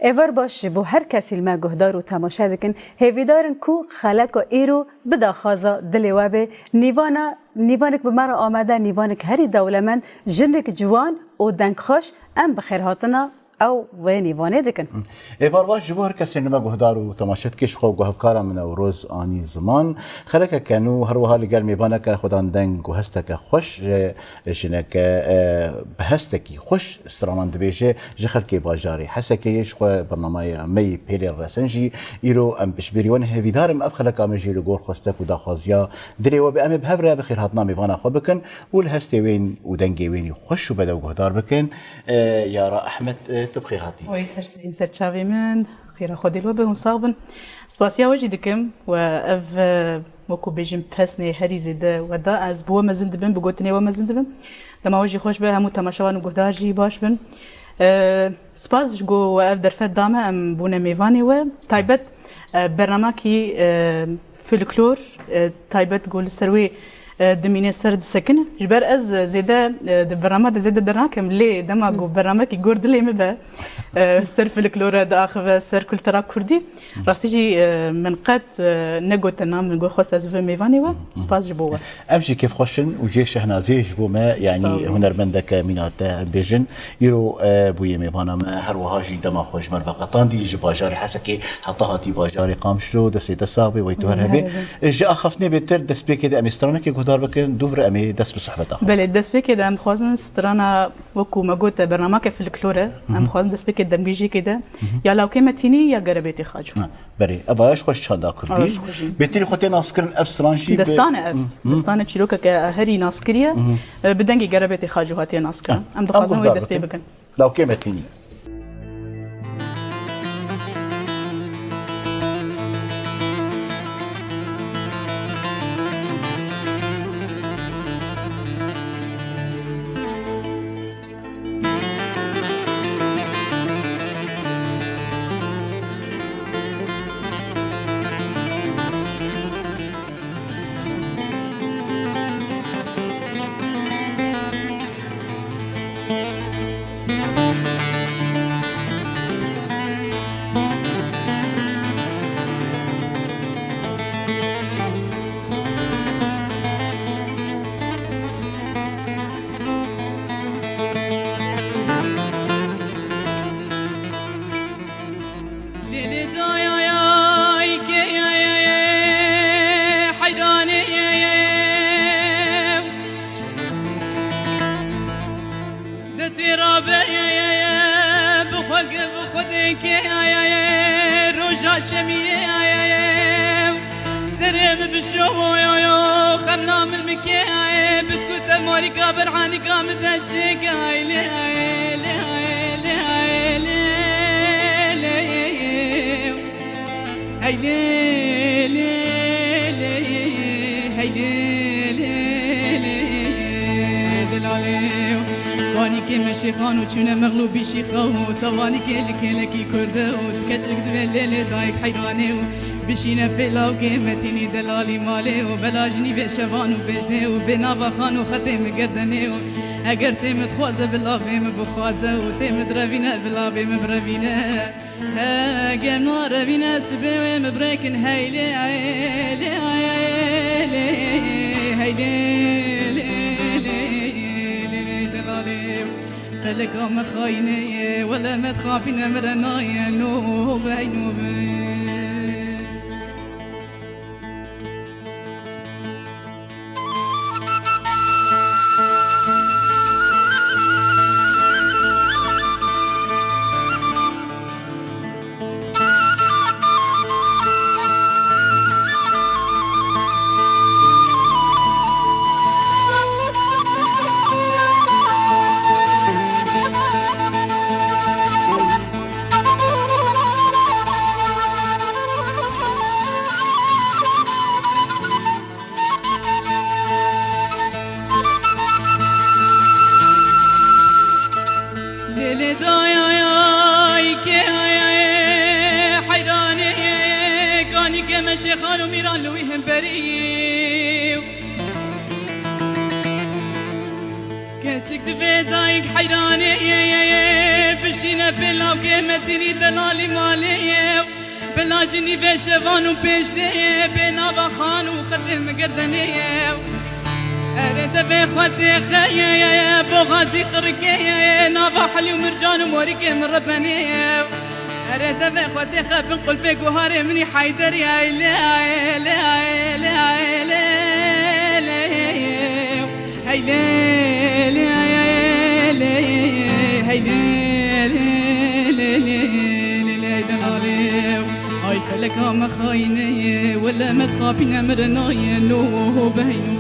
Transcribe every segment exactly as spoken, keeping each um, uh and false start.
Êvar baş ji bo her kesî li me guhdar û temaşe dikin. Hêvîdar in ku xeleka îro bi daxwaza dilê we be. Nîvana, nîvanek bi me re amade, nîvanek herî dewlemend, jinek ciwan û dengxweş, em bi xêrhatina ew wê nîvanê dikin. Êvar baş ji bo her kesên li me guhdar û temaşe dike, ji xwe û guhevkara min Newroz anî ziman. Xelekeke nû, her wiha li gel mêvaneke xwedan deng û hesteke xweş, e, jineke, e, bi hestekî xweş stranan dibêje, ji xelkê bajarê Hesekê ye, ji xwe bernameya me yê pêlê resen jî îro em piştbêrî wan hêvîdar im ev xeleka me jî li gor xwestek û daxwaziya dilê we be. Em ê bi hev re bi xêrhatina mêvana xwe bikin û li hestê wên û dengê wên î xweş û bedew guhdar bikin. E, Yara Ehmed, e, tu bi xêr hatî. Wey ser serî, ser çavê min, xêra Xwedê li we be hûn sax bin. Spasiya we jî dikim we ev, e, wekû bêjin pesnê herî zêde we da, ez bi we mezin dibim, bi gotinê we mezin dibim. Dema we jî xweş be, hemû temaşevan û guhdar jî baş bin. E, spas ji ku we ev derfet da me, em bûne mêvanê we. Taybet, e, bernamakî, e, folklor, e, taybet ku li ser wê, e, dimîne ser disekine. Ji ber ez, e, zêde, e, di bernama de zêde dernakim, lê dema ku bernamekî gor dilê min be, e, ser folklore diaxive, ser kultura kurdî, rastî jî, e, min qet, e, negote na, min got xwest ez bibim mêvanê we. Spas ji bo we. Em jî kêfxweş in û cihê şehnaziyê ji bo me, yanî Sağ olun. Hunermendeke mîna te em bêjin. Îro, e, bûye mêvana me, her wiha jî dema xwe ji me re veqetandî, ji bajarê Hesekê heta hatî bajarê Qamişlo, destê te sax be, wey tu her Amin, hebê. Her hebê. E, ji axaftinê bêtir destpêkê de em ê stranekê guhdar bikin, dûv re em ê dest bi sohbeta xwe Belê, destpêkê de em dixwazin strana, wekû me got, bernameke folklor e. Em dixwazin destpêkê dembêjiyekê de ya Lawkê Metînî ya Gerebêtê Xaco. Ha, berê. Eva ya ji xwe ji çanda kurdî. Eva ji xwe jî. Bêtirî xwe tê naskirin ev stran jî bi Destane ev. Destane çîrokeke herî naskirî ye. E, bi dengê Gerebêtê Xaco hatiye naskirin. Ha, Em em dixwazin wê guhdar dest pê bikin. Bikin. Lawkê Metînî. Lê lê dayayay kê heyranê ye. Detwê rabe ye, bi xwe ge, bi xwe de kê ye, roja şemiyê ye. Serê min bişo yo yo, xemla min bike ye, biskûte marîka berhanîka min de çêke ye, lê, lê, lê, lê, lê, lê. Hey lê, lê, lê, hey lê, lê, lê, delalê. Wanîkê meşê xan û çûne mexlûbî şîxa û tewanîkê li kêlekî kurde û keçik divê lê lê dayik heyranê û bişîne pê lawkê metînî delalî malê û bela ji nîvê şevan û bêjnê û bê nava xan û xetê min gerdenê û eger tê min dixwaze bila bê min bixwaze û tê min direvîne bila bê min birevîne. Heger narevîne sibê wê min birêkin hey lê, hey lê, hey lê, hey lê, lê, lê, lê, lê, delalê. Feleka me xayînê ye, wele me dixapîne min re nayê, no be, hey no be. Lê lê dayayay kê heyranê, kanî ke meşê xan û mîran li wî hemberî. Keçik divê dayik heyranê, bişîne Pêlawkê Metînî delalî malê ye. Bila jinî vê şevan û pêşdê ye. Bê nava xan û xetê min gerdenê ye. Erê devê xwe têxe ye. Boxazî qirikê ye. Nava helî û mircan û morîkê min rebenê ye. Erê devê xwe têxe bin qulpê guharê min î Heyderî. Eylê, eylê, eylê, eylê, eylê. Hey lê lê lê lê, hey lê lê lê lê lê lê, delalê. Ay feleka me xayine ye, wele me xapîne, mirinaye no behîno.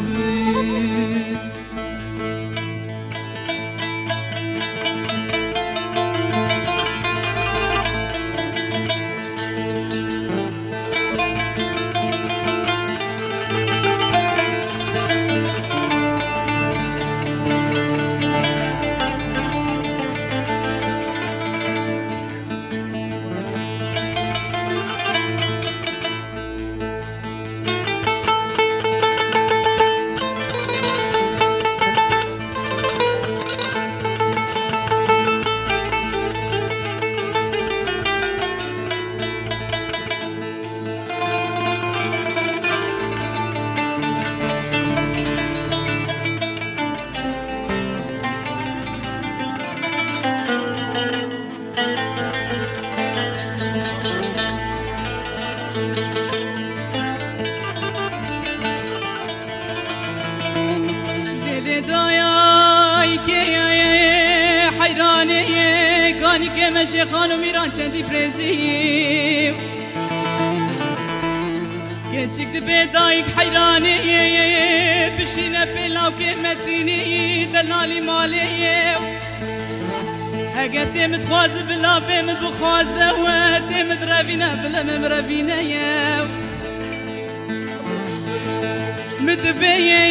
Lê dayayê kê ye heyranê ye, kanîkê me Şêxan û Mîran çendî birêzî. Keçik dibe dayik heyranê ye, bişîne pêlawkê Metînî delalî malê ye. Eger tê min dixwaze bila bê min bixwaze we, tê min direvîne bila min mirevîne ye. Min dibê ye,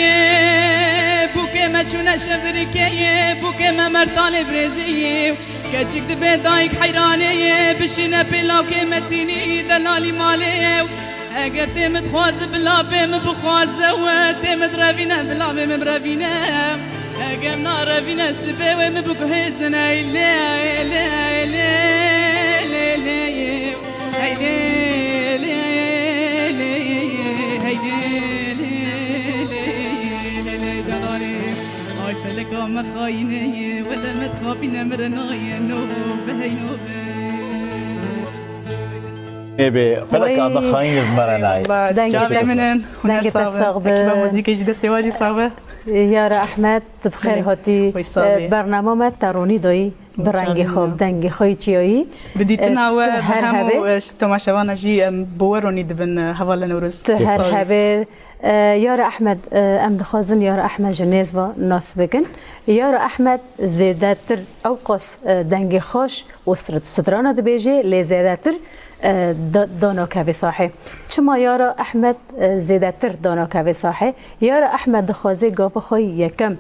bûkê me çûne şevirikê ye, bûkê me mertalê birêzî ye. Keçik dibe dayik heyranê ye, bişîne pêlawkê Metînî delalî malê ye. Eger tê min dixwaze bila bê min bixwaze we, tê min direvîne bila bê min birevîne. Eger narevîne sibê wê min biguhêzin, ey lê, ey lê, ey lê, lê, lê, ey lê, lê, lê, lê, ey lê, lê, lê, lê, lê, lê, delalê. Ay feleka me xayine ye, wele me dixapîne, mirinaye no beheyno be. Ê bê, feleka me xayîn ye, bi me re nayê. Dengê te, dengê te sax be. Ekiba muzîkê jî destê we jî sax be. Yara Ehmed, tu bi xêr hatî. Wê sax bî. Bernama me te ronî dayî. Bi rengê xwe, bi dengê xwe yî çiyayî. Bi dîtina we, bi hemû, e, temaşevana jî em bi we ronî dibin, e, hevala Newroz. Tu her hebê. E, Yara Ehmed, e, em dixwazin Yara Ehmed ji nêz ve nas bikin. Yara Ehmed zêdetir ewqas, e, dengê xweş û str-, strana dibêje, lê zêdetir, e, da-, dana kevê sahê. Çima Yara Ehmed, e, zêdetir dana kevê sahê? Yara Ehmed dixwaze gava xwe yekem,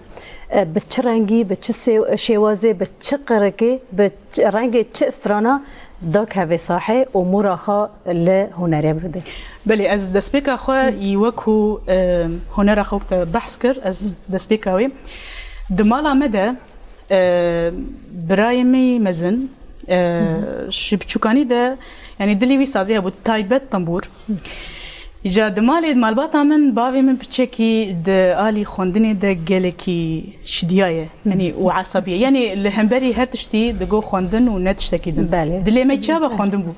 e, bi çi rengî, bi çi sê-, şêwazê, bi çi qirikê, bi ç-, rengê çi strana da kevê sahê û mûra xwe li hunerê bide. Belê, ez destpêka xwe yî wekû, e, hunera xwe wek te behs kir, ez destpêka wê. Di mala me de, e, birayê me yî mezin, e, ji biçûkanî de, yanî dilê wî sazî hebû, taybet tembûr. Îca di malê, di malbata min, bavê min piçekî di alî xwendinê de gelekî şidiyaye, yanî û esebî ye. Yanî li hemberî her tiştî digo xwendin û ne tiştekî din. Belê. Dilê me çawa xwendin bû.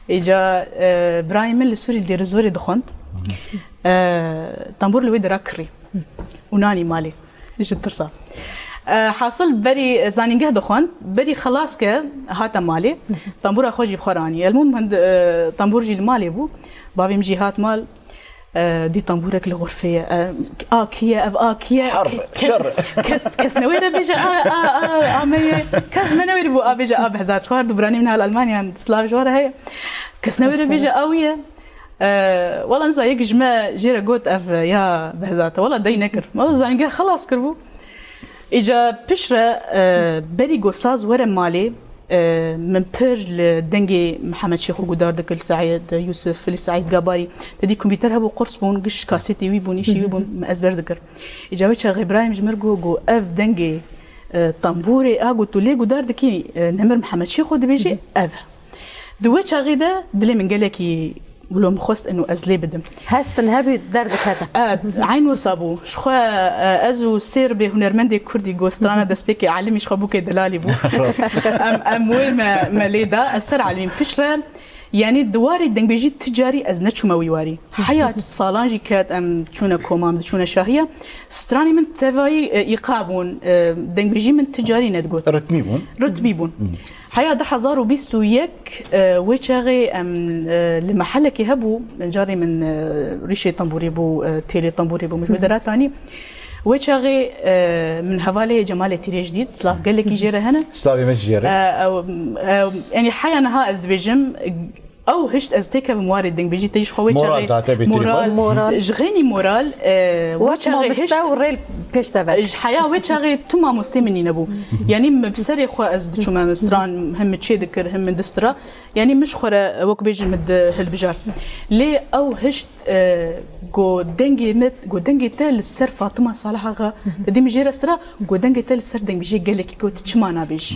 Îca, e, birayê min li Sûrî dêrizorê dixwend. E, tembûr li wê dera kirî. Û nanî malê. Ji tirsa. E, hasil berî zanîngeh dixwend, berî xelas ke hate malê, tembûra xwe jî bi xwe re anî. Elmûm hind, e, tembûr jî li malê bû. Bavê min jî hat mal, e, dî tembûrek li xurfê ye. E, a kî ye, ev a kî ye? Kes, kes, kes newêre bêje a, a, a, a me ye. Kes me newêrî bû a bêje a Behzat. Xwar du biranî min hal Almanya, silav ji we re heye. Kes newêre bêje a wî ye. E, wela niza yek ji me jê re got, ev ya Behzat e. Wela dey nekir. Me zanîngeh xelas kiribû. Îca piştre, e, berî ku saz were malê, e, min pir li dengê Mihemed Şêxo guhdar dikir, li Seîd Yûsif, li Seîd Gabarî. Te dî kompîter hebû, qurs bûn, giş kasetê wî bûn, îşî wî bûn, min ezber dikir. Îca wê çaxê birayê min ji min re got, got, ev dengê E, tembûrê a ku tu lê guhdar dikî, e, Nemir Mihemed Şêxo dibêjî, ev e. Di wê çaxê de dilê min gelekî wilo min xwest eno ez lê bidim. Hestin hebî derdikete. E, eyn wisa bû. Ji xwe, e, ez û sê ribê hunermendê kurdî ku strana destpêkê Elimî ji xwe bûkê delalî bû. Em, em wê me, me lê da. Ez ser Elimî piştre. Yanî di warê dengbêjî ti carî ez neçûme wî warî. Heya salan jî ket em çûne koma, em diçûne şahiya. Stranê min tevayî, e, îqa bûn. E, dengbêjî min ti carî nedigot. Ritmî bûn. Ritmî bûn. Heya du hezar û bîst û yek, e, wê çaxê em, e, li mehelekê hebû, carê min, e, rîşê tembûrê bû, e, têlê tembûrê bû, min ji wê deratanî. Wê çaxê, e, min hevalê Cemalê Tîrêj dît, silav gelekî jê re hene. Slavê me ji jê re. E, ew, e, yanî heya niha ez dibêjim, ew hişt ez têkevim warê dengbêjî te jî xwe wê Moral çaxê da te bêtirî xwe. Moral. Ji xênî moral, e, wê Wek çaxê mamoste hişt û rê pêş te ve. Ji heya wê çaxê tu mamostê min nîne bû. Yanî min bi serê xwe ez diçûme min stran, him min çê dikir, him min distira. Yanî min ji xwe re wek bêjim min di hilbijart. Lê ew hişt, e, ku dengê min, ku dengê te li ser Fatima Salih Axa, te dî min jê re stira, ku dengê te li ser dengbêjiyê gelekî got, çima nabêjî?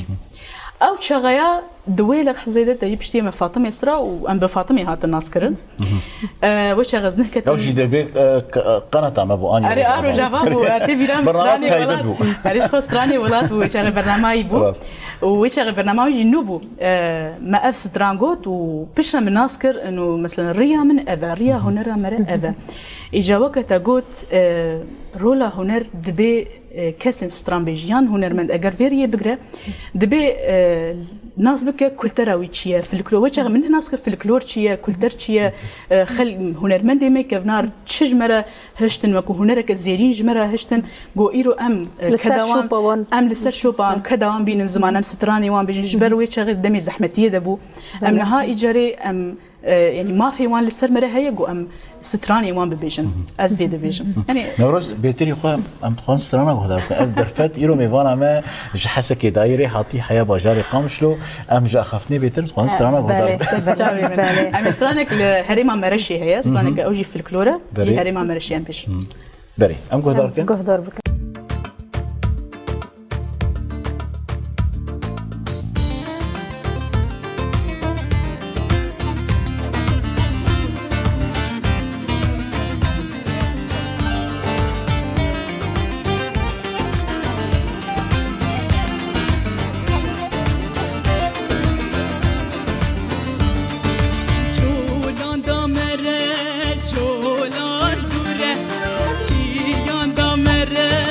Ew çaxeya di wê lehzê de te jî piştiyê me Fatimê stira û em bi Fatimê hatin naskirin. E, wê çax ez nehketim. Ew jî dê bê, e, k-, e, qenata me bû, anî Erê, a rojava bû, e, tê bîra min Bernameya stranê taybet welat. Bû. Erê, ji xwe stranê welat bû, wê çaxê bernamayî bû. Rast. Û wê çaxê bernama wî jî nû bû. E, me ev stran got û piştre min nas kir, ino, mesela, riya min ev e, riya hunera me re ev e. Îca weke te got, e, rola huner dibê, e, kesên stranbêj yan hunermend eger vê riyê bigre, dibê, e, nas bike kultera wî çi ye, folklor. Wê çaxê min nas kir folklor çi ye, kulter çi ye, e, xel-, hunermendê me kevnar çi ji me re hiştin, wekû hunereke zêrîn ji me re hiştin, got îro em, e, Li ser keda wan, şopa wan. Em li ser şopa em keda wan bînin ziman, em stranê wan bêjin, ji ber wê çaxê demê zehmetiyê de bû. Em Belê. Niha îcarê em, e, yanî mafê wan li ser me re heye, got em stranê wan bibêjin. Ez vê dibêjim. Yanî Newroz, bêtirî xwe em dixwazin strana guhdar bikin. Ev derfet îro mêvana me ji Hesekê dayî rê hatî heya bajarê Qamişlo. Em ji axaftinê bêtir dixwazin strana guhdar Belê, bikin. Ser çavê min. Belê. Em ê stranek li herêma Mereşê heye, stranek ew jî folklor e. Belê. Li herêma Mereşê em pêş. Berê, em guhdar bikin. Guhdar bikin. Colan da mere, colan dûre, çiyan da mere,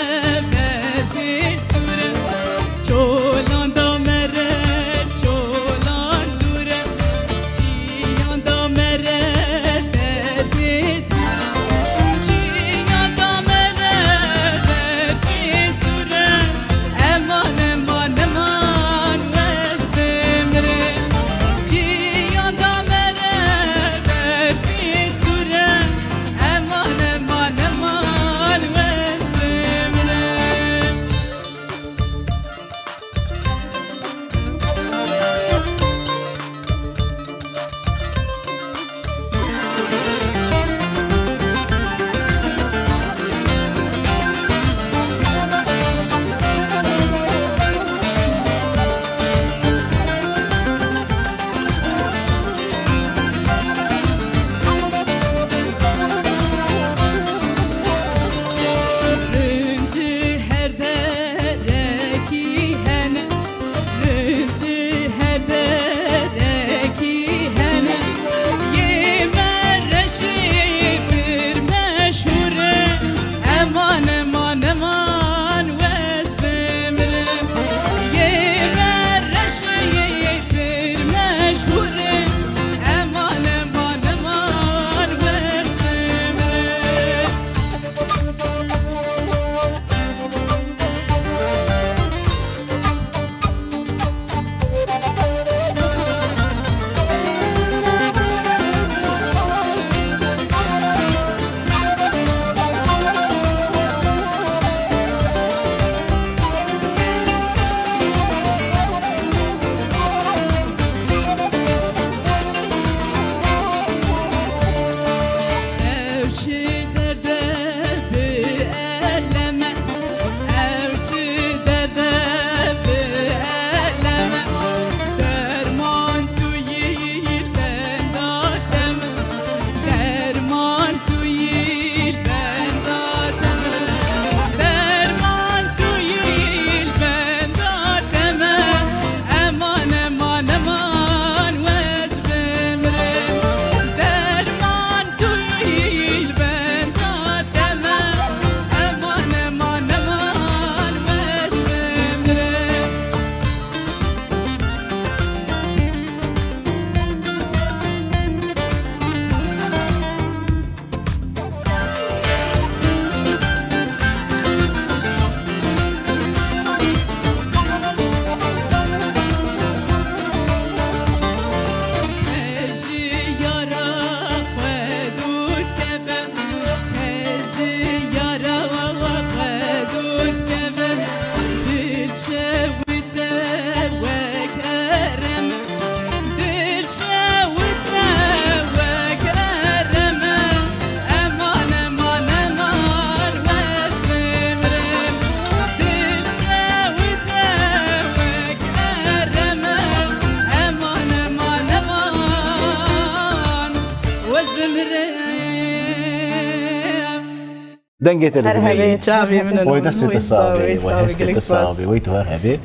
Dengê te li Her dilê hebê, ye. Çavê min in. Wey destê te sax bê, wey hestê te sax bê, wey tu her hebê.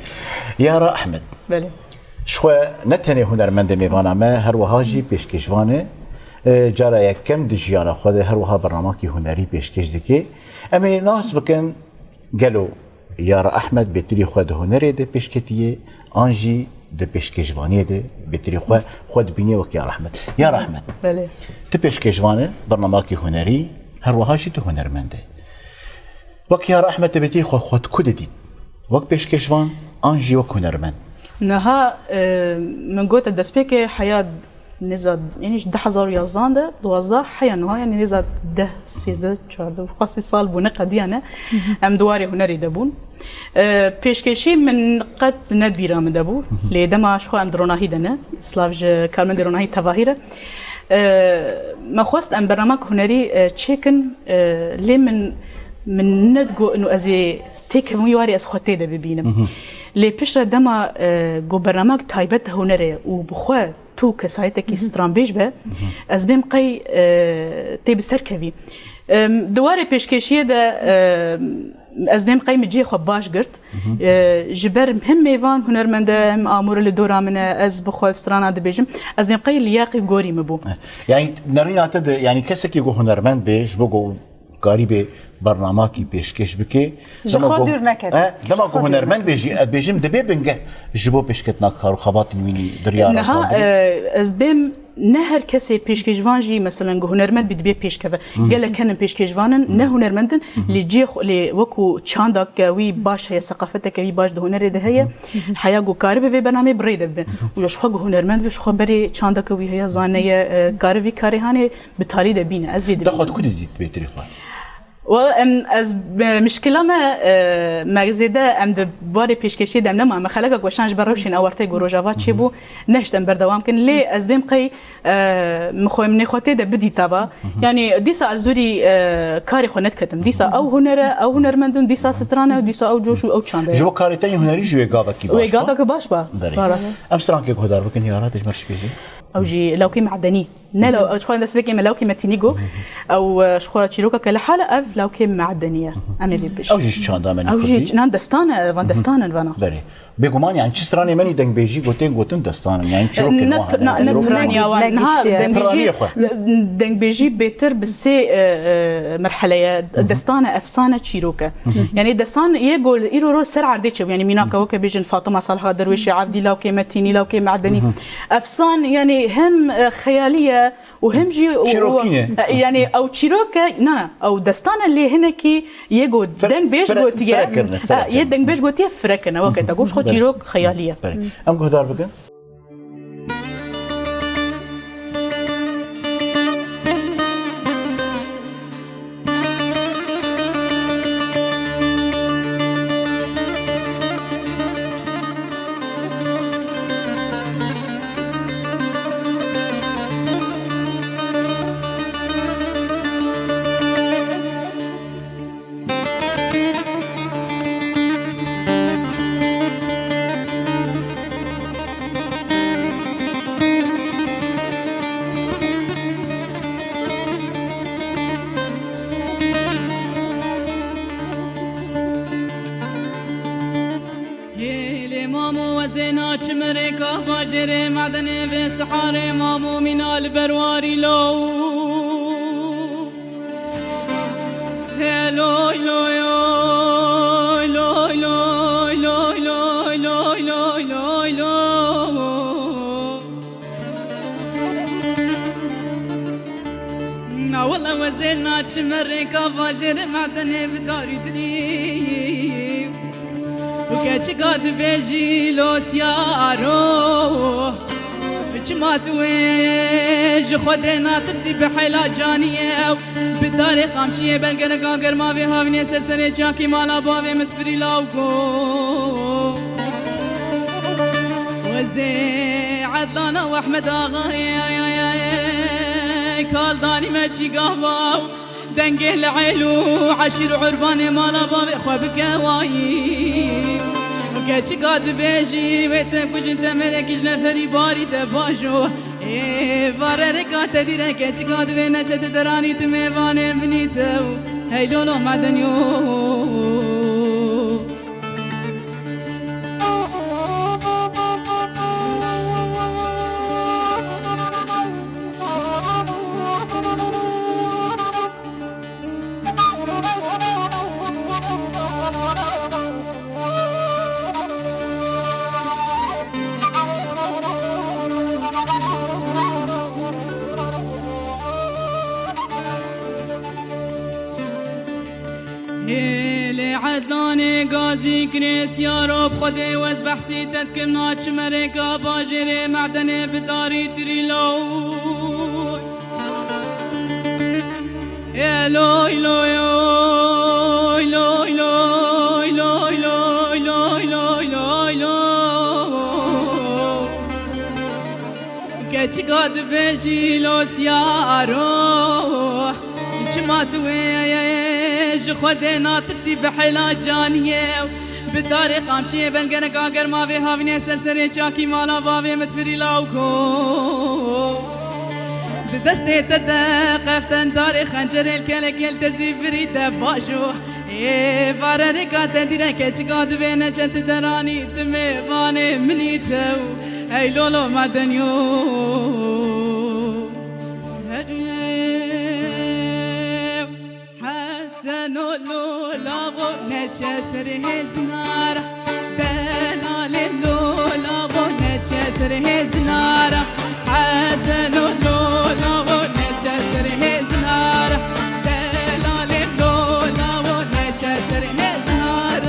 Yara Ehmed. Belê. Ji xwe ne tenê hunermendê mêvana me, her wiha jî pêşkêşvan e. E, cara yekem di jiyana xwe de her wiha bernamakî hunerî pêşkêş dike. Em ê nas bikin, gelo Yara Ehmed bêtirî xwe di hunerê de pêşketiye, an jî di pêşkêşvaniyê de bêtirî xwe, xwe dibînê wek Yara Ehmed. Yara Ehmed. Belê. Tu pêşkêşvan e, bernamakî hunerî, her wiha jî tu hunermend e. Wek Yara Ehmed te bêtirî xwe, xwe di ku de dît? Wek pêşkêşvan an jî wek hunermend? Niha, e, min gote destpêkê heya nêza, yanî ji du hezar û yazdan de, duwazdeh heya niha, yanî nêza deh, sêzdeh, çardeh, xwestî sal bû, ne qediya ne. Em di warê hunerê de bûn. E, pêşkêşî min qet ne di bîra min de bû. Lê dema ji xwe em di ronahî de ne. Silav ji karmendê ronahî Tevahî re. E, me xwest em bernamek hunerî, e, çêkin, e, lê min, min nedigot û ez ê têkevim wî warê ez xwe tê de bibînim. Lê piştre dema, e, got bernamek taybet hunerê û bi xwe tu kesayetekî stranbêj be, ez bêm qey, e, tê bi ser kevî. Em, di warê pêşkêşiyê de, e, ez bêm qey min cihê xwe baş girt. E, ji ber him mêvan hunermend e, him amûr li dora min e, ez bi xwe strana dibêjim. Ez bêm qey liyaqî gorî min bû. Yani nerîna te de, yani kesekî ku hunermend bê, ji bo ku karî bê bernamakî pêşkêş bike. Ji xwe dûr neket. Dema ku hunermend bê jî, ez bêjim, dibe bingeh ji bo pêşketina kar û xebatên wî di riyara Niha, e, ez bêm ne her kesê pêşkêşvan jî, meselen, ku hunermend bî, dibê pêşkeve. Gelek henin pêşkêşvan in, ne hunermend in, lê cihê xwe, lê wekû çandake wî baş heye, seqafeteke wî baş di hunerê de heye. Heya ku karibe vê bernameyê bi rê de bibe. Û ji xwe ku hunermend be, ji xwe berê çandake wî heye, zane ye, e, kare vî karê hanê bi talî de bîne. Ez vê dibînim. Te xwe di ku de dît bêtirî xwe? Wala em, ez, e, mişkila me, e, me zêde em di barê pêşkêşiyê de em nema, me xeleka goşan ji ber rewşên ew wertê ku Rojava çêbû, nehişt em berdewam kin. Lê ez bêm qey, e, min xwe, min ê xwe tê de bidîtaba. Yani dîsa ez dûrî, e, karê xwe nediketim. Dîsa ew huner e, ew hunermend in, dîsa stran e, dîsa ew coş û ew çanda ye. Ji bo karê te yê hunerî jî wê gavekî baş ba. Wê gavekî baş ba. Berê. Ba rast. Em strankê guhdar bikin, Yara, te ji me re çi bêjî? Ew jî lawkê medenî. Ne law-, ji xwe destpêkê me lawkê Metînî got. Ew, e, ji xwe çîroka ke li hal e, ev lawkê medenî ye. Em ê vê bêjin. Ew jî ji çanda me ne Ew jî kurdî? Nan destan e, van destan in vana. Berê. Bêguman, yani çi stranê me nî dengbêjî gotên gotin destan in. Yani çîrokên Ne wan pir-, hene, na-, ne çîrokên piraniya wan. Niha dengbêjî, piraniyê xwe. Dengbêjî bêtir bi sê, e, e, merhele ye. Destan e, efsane, çîrok e. Yani destan yê ku îro ro ser erdê çêbû. Yani mînaka weke bêjin Fatima Salha Derwêşê Evdî, lawkê Metînî, lawkê medenî. Efsan, yani hem, e, xeyalî ye û hem jî û, Çîrokî ne. e, yani ew çîrok e, na, na, ew destan e lê hinekî yê got Fir-, dengbêj fire-, gotiye. fire kirine, fire E, yê kirine. dengbêj gotiye fire kirine. Weke te got, xwe Belê. çîrok xeyalî ye. Belê. Em guhdar bikin. Hêlê mamo wezê naçim rêka bajêrê medenê vê siharê mamo mîna li ber warî lo. He loy loy oy, loy loy loy, loy loy loy, loy loy loy. Na wele wezê naçime rêka vajêrê medenê vidarî dirî. Û keçika dibêjî losyaro. Çima tu wê ji Xwedê natirsî bi heyla caniyê ew? Bi darê qamçiyê belgereka germa vê havînê ser serê çakî mala bavê min difirî law got. Wezê Edlana û Ehmed Axayê, kaldanî me çî gava û dengê li êl û eşîr û urbanê mala bavê xwe bike wayî. Keçika dibêjî wê te kujin te melekî ji neferî barî te bajo. Ê varereka te dîre keçika divê neçe di deranî di mêvanê minî te û Hey lolo madenyo. Hêlê Edlanê gazî kirê siyaro bi Xwedê wez behsî te dikim na çimerêka bajêrê medenê bi darî tirîlo. Ê loy loy oy loy loy loy loy loy loy loy loy. Keçika dibêjî lo siyaro, çima tu wê ji Xwedê natirsî bi hêla caniyê û bi darê qamçiyê belgereka germa vê havînê ser serê çakî mala bavê min tirî law ko. Di destê te de qeften darê xencerê li kelekê li te zî virî te bajo. Ê varerêka te dîre keçika divê neçe tu deranî tu mêvanê minî tew. Ey lolo madenyo. Heseno lola vo neçe ser hêznar. Delalê lola vo neçe ser hêznar. Heseno lola vo neçe ser hêznar. Delalê lola vo neçe ser hêznar.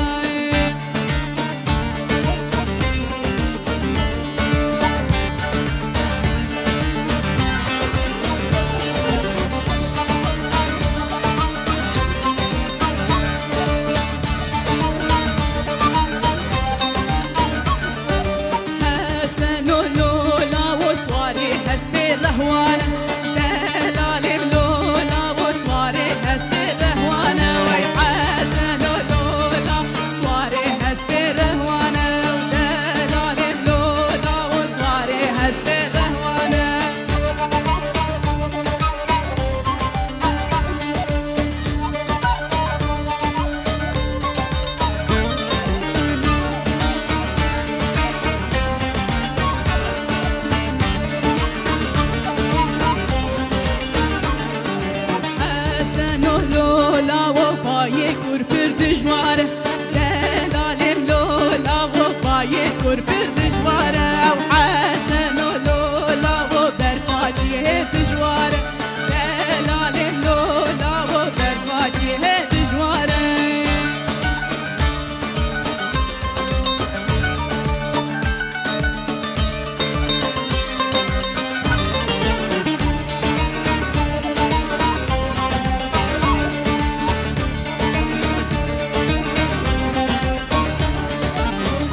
Heseno lola wo swarê hespê rehwan. Delalê lola wo swarê hespê rehwan. Wey Heseno lola swarê hespê rehwan. Delalê lola wo swarê hespê rehwan. Heseno lola wo bayê kur pir dijwar e. Delalê lola wo bayê kur pir dijwar e. Ew Heseno lola wo berfa cihê dijwar e. Delalê lola wo berfa cihê dijwar e.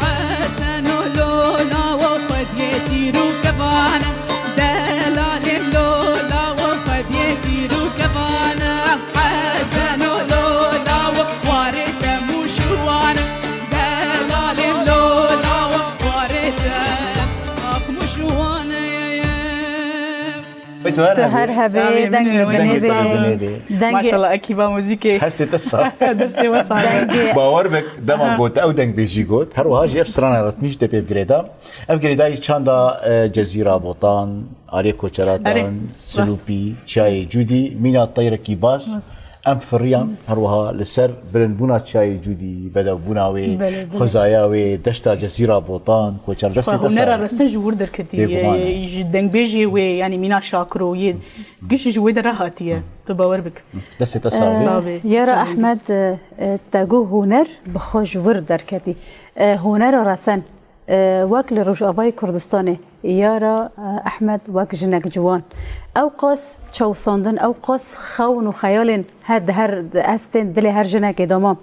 Heseno lola wo xwediyê tîr û kevan e. Delalê lola wo xwediyê tîr û kevan e. Heseno lola wo warê te mûş û wan e. Delalê lola wo warê te ax mûş û wan e. Wê tu her Tu hebî. Her hebî, Çavê deng min ê, bi wê dinê dengê bê. Bi dinê bê. Dengê Maşallah, ekîba muzîkê. Hestê te sağ. Destê we sağ. Dengê Bawer bik, dema Aha. got, ew dengbêjî got, her wiha jî ev strana ritmî ji te pê bi girêda. Ev girêdayî çanda, e, Cezîra Botan, Aliyê Koçeratan, Erê, rast. Silûpî, Çiyayê Cûdî, mîna teyrekî baz. Rast. Em firiyan her wiha li ser bilindbûna Çiyayê Cûdî, bedewbûna wê, Belê, belê. Xwezaya wê, deşta Cezîra Botan, Koçer destê Xwe te hunera sağ. Resin ji wir derketî, Bêguman e. Ji dengbêjê wê, yanî mîna Şakiro yê giş ji wê de re hatiye. Tu bawer bik. Destê te sağ be. Sağ be. Yara Çavê Ehmed, e, e, te got huner bi xwe ji wir derketî. E, hunera resen, e, wek li Rojavayê Kurdistanê, Yara, e, Ehmed wek jinek ciwan. Ew qas çawsandin, ew qas xewn û xeyalên her di her di estên dilê her jinekê de ma.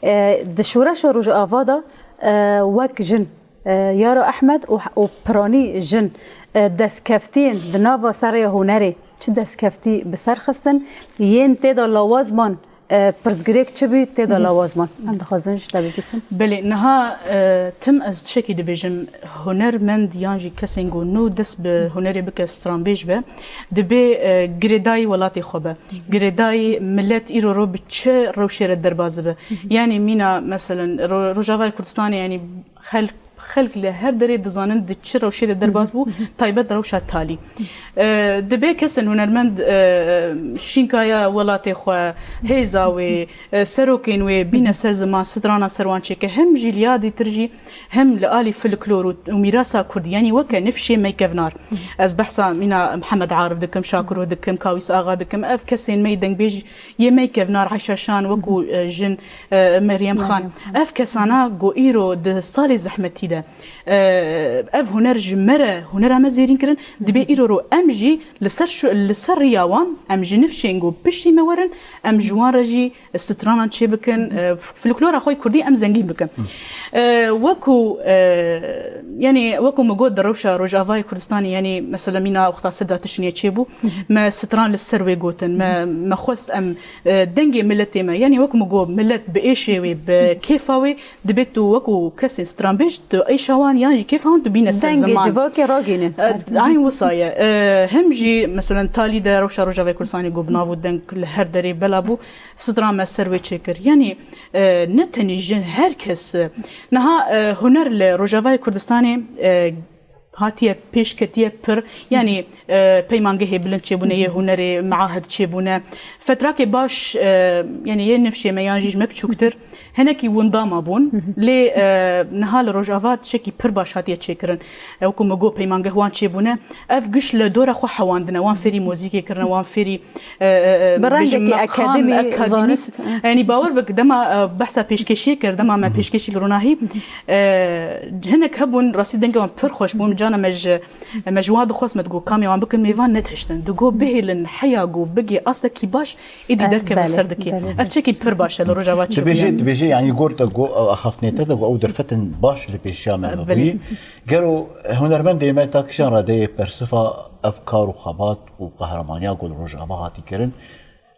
E, di şoreşa Rojava de, e, wek jin, e, Yara Ehmed û, û piranî jin, e, destkeftiyên di nava serê hunerê çi destkeftî bi ser xistin, yên tê de lawaz man, E, pirsgirêk çi bî tê de lawaz man? Em dixwazin ji te bipirsin. Belê, niha, e, tim ez tiştekî dibêjim, hunermend yan jî kesên ku nû dest bi hunerê bike, stranbêj be, dibê, e, girêdayî welatê xwe be. Girêdayî milet îro ro bi çi rewşê re derbas dibe. Yanî mîna, meselen, Ro-, Rojavayê Kurdistanê, yanî xelk, xelk li her derê dizanin di çi rewşê de derbas bû, taybet rewşa talî. E, dibê kesên hunermend, e, şînkaya welatê xwe, hêza wê, e, serokên wê bîne ser ziman, strana ser wan çêke, hem jî li ya dîtir jî, hem li alî folklor û, û mîrasa kurdî, yanî weke nifşê meykevnar. Ez behsa mîna Mihemed Arif dikim, Şakiro dikim, Kawîs Axa dikim, ev kesên me yê dengbêj yê meykevnar, Ayşe Şan, wekû, e, jin, e, Meryem Xan. Meryem Xan. Ev kesana ku îro di salê zehmetî de, e, ev huner ji me re, hunera me zêrîn kirin, dibê îro ro em jî li ser şu, li ser riya wan, em ji nifşên ku piştî me werin, em ji wan re jî stranan çêbikin, e, folklora xwe yê kurdî em zengîn bikin. E, wekû, e, yanî wekû min got, di rewşa Rojavayê Kurdistanê, yanî mesela mîna wexta Sedat Tişinê çêbû, me stran li ser wê gotin, me, me xwest em, e, dengê miletê me, yanî wekû min got, milet bi êşê wê, bi kêfa wê, dibê tu wekû kesên stranbêj, tu êşa wan yan jî kêfa wan tu bîne ser ziman. Dengê civakê ragihînin. E, eyn wisa ye. E, hem jî, meselen, talî de rewşa Rojavayê Kurdistanê got bi nav û deng li her derê bela bû, stran me ser wê çêkir. Yanî, e, ne tenê jin, her kes, e, niha, e, huner li Rojavayê Kurdistanê, e, hatiye pêşketiye pir, yanî, e, peymangehê bilind çêbûne, yê hunerê, meahid çêbûne. Fetrakê baş, e, yanî yê nifşê me yan jî ji me biçûktir, hinekî winda mabûn. Lê, e, niha li Rojava tiştekî pir baş hatiye çêkirin. E, wekû min got, peymangeh wan çêbûne. Ev giş li dora xwe hewandine. Wan fêrî muzîkê kirine, wan fêrî, e, e, e, Bi bêjin rengekî meqam, akademî, akademî. Zanist, e. Yanî bawer bik, dema, e, behsa pêşkêşiyê kir, dema me pêşkêşî li Ronahî, e, hinek hebûn, rastî dengê wan pir xweş bûn. Cana me ji, me ji wan dixwest, me digot, kamê wan bikin mêvan, nedihiştin. Digot, bihêlin heya ku bigê astekî baş, êdî Eh, derkeve belê, ser dikê. Belê. Ev çekî pir baş e li Rojava çêbûye. Dibêje, dibêje, yanî got, got, axaftinê te de got, ew derfetên baş li pêşiya me Eh, hebûyî. Belê. Gelo hunermendê me ta kîjan radeyê persifa ev kar û xebat û qehramaniya ku li Rojava hatî kirin?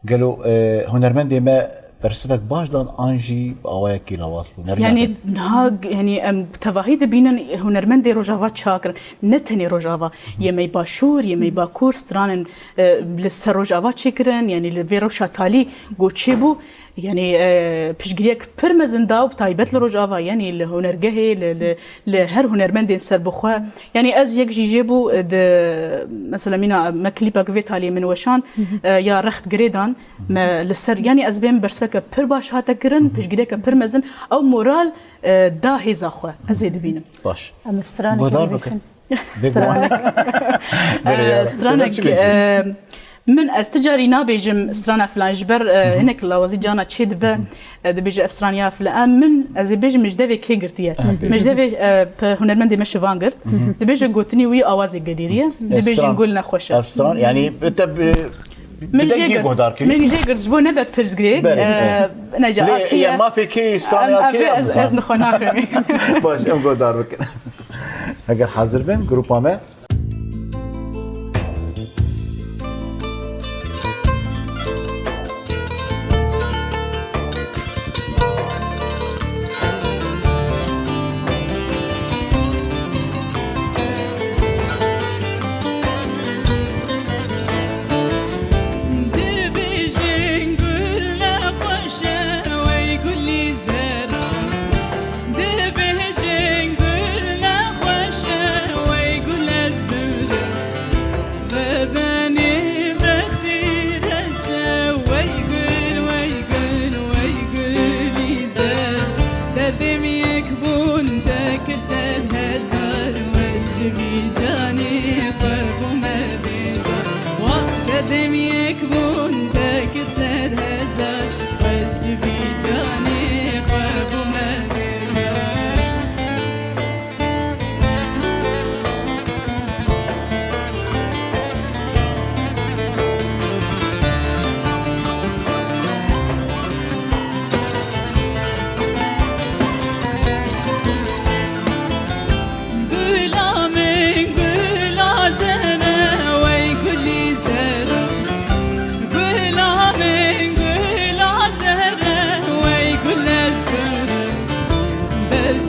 Gelo, e, hunermendê me persifek baş dan an jî bi awayekî lawaz bû? Nerîna Yanî te? Niha, yanî em tevahî dibînin hunermendê Rojava çawa kirin? Ne tenê Rojava, yê me yê Başûr, yê me yê Bakur, stranên, e, li ser Rojava çêkirin, yanî li vê rewşa talî ku çêbû. Yanî, e, piştgiriyek pir mezin da û bi taybet li Rojava, yanî li hunergehê, li, li, li her hunermendên serbixwe. Yanî ez yek jî jê bû, e, di, mesela mîna me klîpek vê taliyê min weşand, e, ya rext girêdan, me li ser, yanî ez bêm bersiveke pir baş hate kirin, piştgiriyeke pir mezin, ew moral, e, da hêza xwe. Ez vê dibînim. Baş. Em stranek Guhdar nivîsin. Bikin. Bêguman. Stranek. Bere ya. Eh, stranek, Bere çi bêjin? Eh, min ez ti carî nabêjim strana filan, ji ber, eh, hinek lawazî cana çê dibe, eh, dibêje ev straniya filan. Eh, min, ez ê bêjim, min ji devê kê girtiye? Ah, bêjin. Min ji devê, eh, pe-, hunermendê me Şivan girt. Dibêje gotinî wî awazê gelêrî ye. Eh, Dibêjin stran. Gul nexweş e. Ev stran, yani te bi, Min bi jê dengê girt. Guhdar kirî. Min jê girt, ji bo nebe pirsgirêk. Bere, eh, bere. Ne ca Lê, akî ye. Ya mafê kê, straniya Em, kê em, ya ez, bizan? Ez nixwe naxwînim. Baş, em guhdar bikin. Eger hazir bin, grupa me. Dibêjin gul nexweş e, wey gulî zer. Dibêjin gul nexweş e, wey gule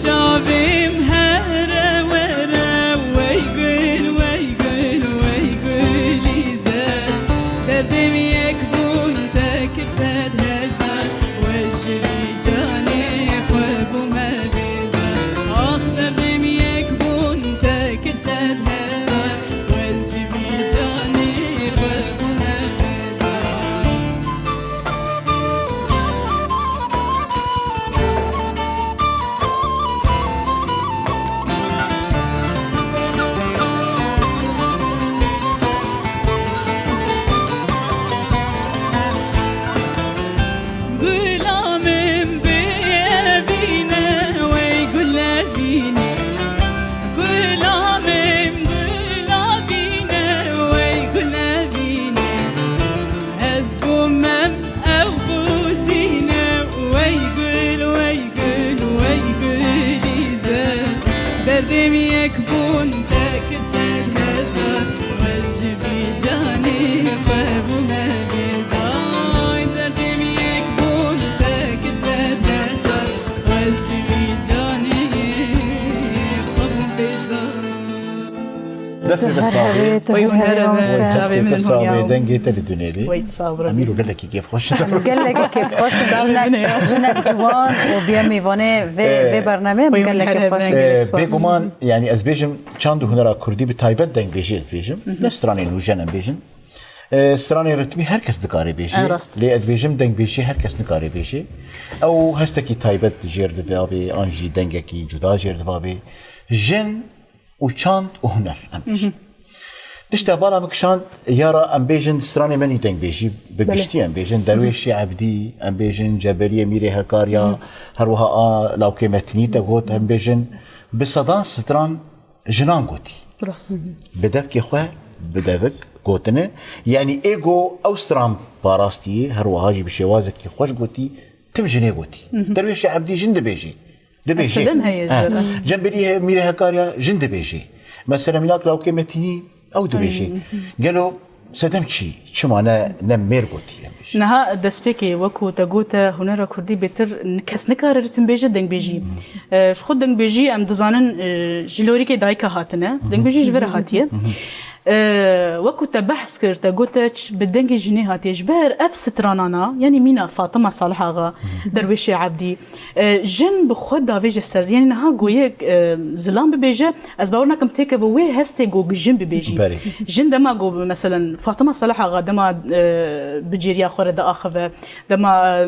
Çavêm here were, wey gul, wey gul, wey gulîze. Derdê min yek bûn te kir sed hezar, we ji vî canê xwe bûme bêzar. Ax derdê min yek bûn te kir sed hezar, we ji vî canê xwe bûme bêzar. Gulamim bêvîne, wey gulevîne. Gulamim gulavîne, wey gulevîne. Ez bûmem ew bûzîne, wey gul, wey gul, wey gulîze. Derdê min yek bûn te kir sed hezar, ez ji vî canê xwe bûme bêzar. Ay, derdê min yek bûn te kir sed hezar, ez ji vî canê xwe bûm bêzar. Destê te sax bê. Tu her hebî, tu her hebî mamoste. Destê te sax bê, dengê te li dinê bê. Wey, sağ ol, Emîro, gelekî kêfxweş dibim. Gelekî kêfxweş dibim. Jinek, jinek ciwan û bîye mêvanê vê, vê bernameyê, em gelekî xweş dibim. Bêguman, yanî ez bêjim çand û hunera kurdî, bi taybet dengbêjî ez bêjim. Ne stranên nûjen em bêjin. E, stranê ritmî her kes dikare bêjê. E, rast. Lê ez dibêjim dengbêjî her kes nikare bêjê. Ew hestekî taybet jêr diva bê, an jî dengekî cuda jêr diva bê. Jin û çand û huner em bêjin. Tişta bala min kişand, ya ra em bêjin stranê me nî dengbêjî, bi giştî em bêjin Derwêşê Ebdî, em bêjin Cebeliyê Mîrê Hekarya, her wiha a Lawkê Metinî te got, em bêjin bi sedan stran jinan gotî. Rast. Bi devkê xwe, bi devik gotine. Yanî ê go ew stran parastî, her wiha jî bi şêwazekî xweş gotî, tim jinê gotî. Derwêşê Ebdî jin dibêjê. Dibêjê. Sedem heye. He. Cembelî he-, Mîrê Hekarya jin dibêjê. Mesela mînak Lawkê Metînî ew dibêjê. Gelo sedem çi? Çima ne, ne mêr gotî em bêjin? Niha destpêkê wekû te gote hunera kurdî bêtir n-, kes nikare ritim bêje dengbêjî. E, ji xwe dengbêjî em dizanin, e, ji lorîkê dayika hatine. Dengbêjî ji vir re hatiye. E, wekû te behs kir, te gote ç-, bi dengê jinê hatiye. Ji ber ev stranana, yanî mîna Fatima Salih Axa, Derwêşê Ebdî, e, jin bi xwe davêje ser. Yanî niha goyek, e, zilam bibêje, ez bawer nakim têkeve wê hestê go bi jin bibêjî. Belê. Jin dema go, meselen, Fatima Salih Axa dema, e, bi cêriya xwe re diaxive, dema, e,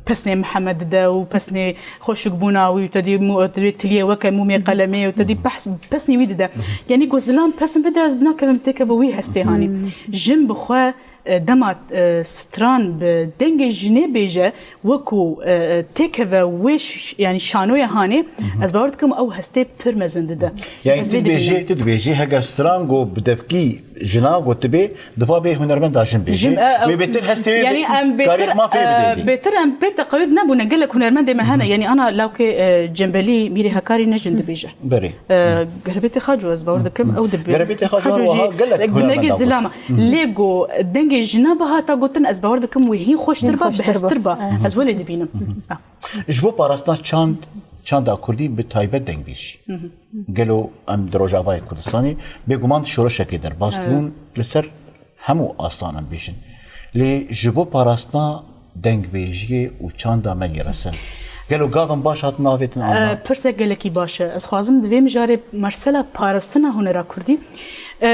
pesnê Mihemed dide û pesnê xweşikbûna wî, te dî mû-, te dî tiliyê weke mûmê qelemê û te dî pehs-, pesnê wî dide. Yanî ku zilam pesin bide, ez nakevim têkeve wî hestê hanî. Jin bi xwe, e, dema, e, stran bi dengê jinê bêje, wekû, e, e, têkeve wê ş-, yanî şanoya hanê, ez bawer dikim ew hestê pir mezin dide. Yanî tu dibêjê, tu dibêjê, heger stran go bi devkî jina gotibê, diva bê hunermenda jin bêjê. Jin, e, e, wê bêtir hestê wê yanî bê-, em bêtir, karê mafê e, bidê dê. Bêtir em pê teqeyûd nebûne, gelek hunermendê me hene. Yanî ana lawkê, e, Cembelî Mîrê Hekarî ne jin dibêje. Berê. E, Gerebêtê Xaco ez bawer dikim, ew dibê. Gerebêtê Xaco Xaco jî wiha gelek gunegê hunermenda zilama. Lê go dengê jina bihata gotin, ez bawer dikim wê hîn xweştir ba, bihestir ba. Ez welê dibînim. Ha. Ji bo parastina çand, çanda kurdî bi taybet dengbêjî. Gelo em di Rojavayê Kurdistanê bêguman şoreşekê derbas bûn li ser hemû astan em bêjin. Lê ji bo parastina dengbêjiyê û çanda me yê resen, gelo gavin baş hatin avêtin an na? E, pirsek gelekî baş e. Ez xwazim di vê mijarê mersela parastina hunera kurdî, e,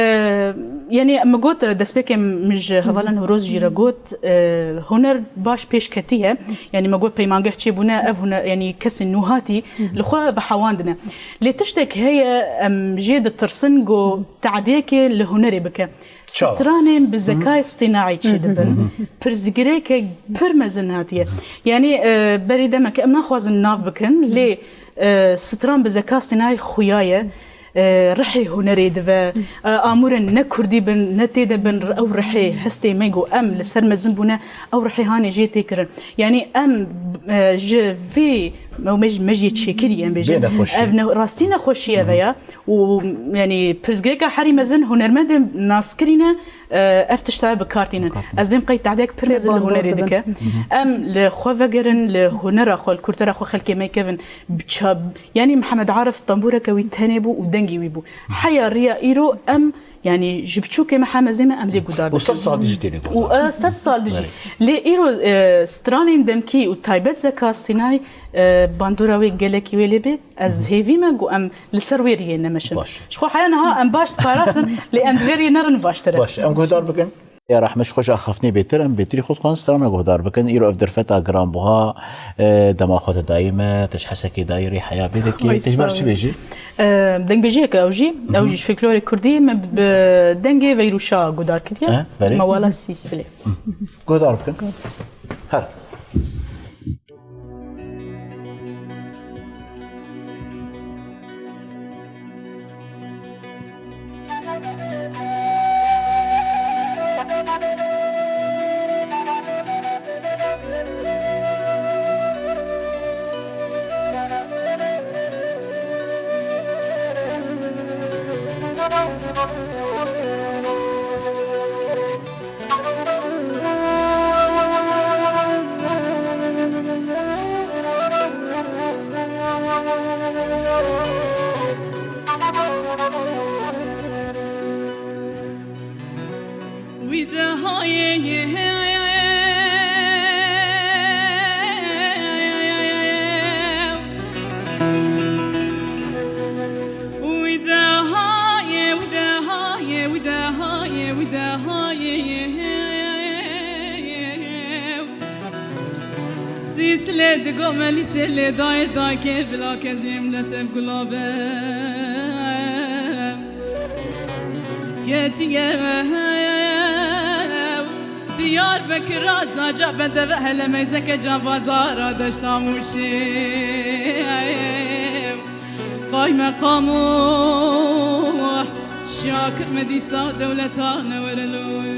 yanî min got, e, destpêkê min ji hevalan Hûroz jî re got, e, huner baş pêş ketiye. Yanî me got peymangeh çêbûne, ev huner, yanî kesên nûhatî li xwe vehewandine. Lê tiştek heye, em jê ditirsin ku teadiyekê li hunerê bike. Çawa? Stranên bi zekayê stînaî çêdibin. Pirsgirêkek pir mezin hatiye. Yanî, e, berî demeke em naxwazin nav bikin, lê, e, stran bi zeka stînaî xuya ye. E, rihê hunerê dive. E, amûrên ne kurdî bin, ne tê de bin, ew rihê hestê me ku em li ser mezin bûne, ew rihê hanê jê tê kirin. Yanî em, e, ji vê, me, me jî, me jî yê çêkirî, em bêjin. Bê nexweşî. Ev ne, rastî nexweşî ye veya. Û, yanî, pirsgirêka herî mezin hunermendên naskirî ne, E, ev tişta bi kar tînin. Bi kar tînin. Ez bêm qey tehdiyek pir mezin li hunerê dike. Em li xwe vegerin, li hunera xwe, li kultura xwe xelkê me kevin. Bi ça-, yanî Mihemed Arif tembûreke wî tenê bû û dengê wî bû. Heya riya îro em, yanî ji biçûkê me hemezê me em lê guhdar dikin. Û sed sal dijî têne guhdar. Û, e, sed sal dijî. Belê. Lê îro, e, stranên demkî û taybet Zeka Sînay, e, bandora wê gelekî wê lê bê. Ez hêvî me ku em li ser wê riyê nemeşin. Baş. Ji xwe heya niha em baş diparasin, lê em di vê riyê nerin baştir e. Baş, em guhdar bikin. Ya rehme ji xwe ji axaftinê bêtir, em bêtirî xwe dixwazin strana guhdar bikin. Îro ev derfeta giranbuha, e, dema xwe te dayî me, te ji hesekê dayî rê heya bê dekê. Ay, te ji ber sağ çi ol. Bêjî? E, dengbêjiyeke ew jî, ew jî ji folklorê kurdî me bi dengê Veyrûşa guhdar kiriye. E, belê. Mewala Sîsilê. Guhdar bikin. Her. Wî de hayê Wî de hayê, wî de hayê, wî de hayê, wî de hayê. Sîslê digo me lîsê lê dayê dayikê bila kezîm le tev gulabe. Ketiye Diyarbekir a zaca bedeve hele meyzeke ca bazara deşta Mûşê. Qaymeqam û şakir me dîsa dewleta ne were loy.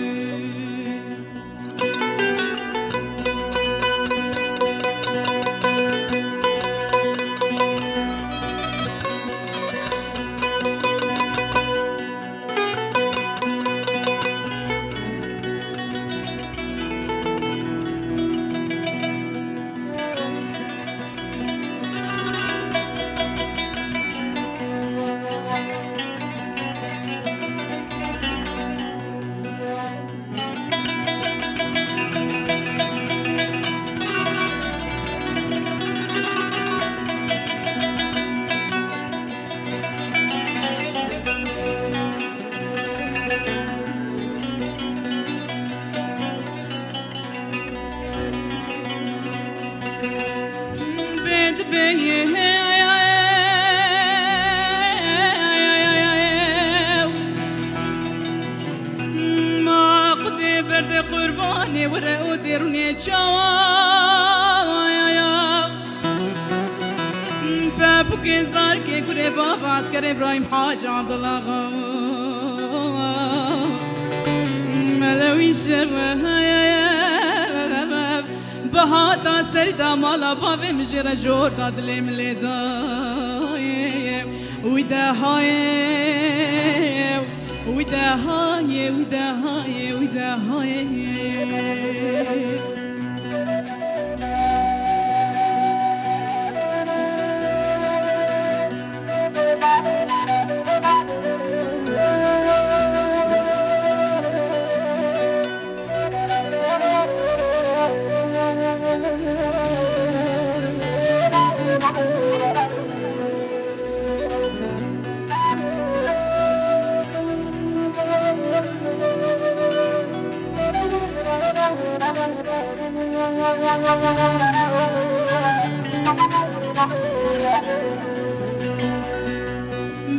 Ma qudê berde qurbanê were û derûnê çawa. Pepûkê zarkê kurê bava Esker Îbrahîm Hacî Abdullah Axa. Melewî şev heye bihata serî da mala bavê min jê re jor da dilê min lê dayê. Wî de hayê, wî de hayê, wî de hayê, wî de hayê.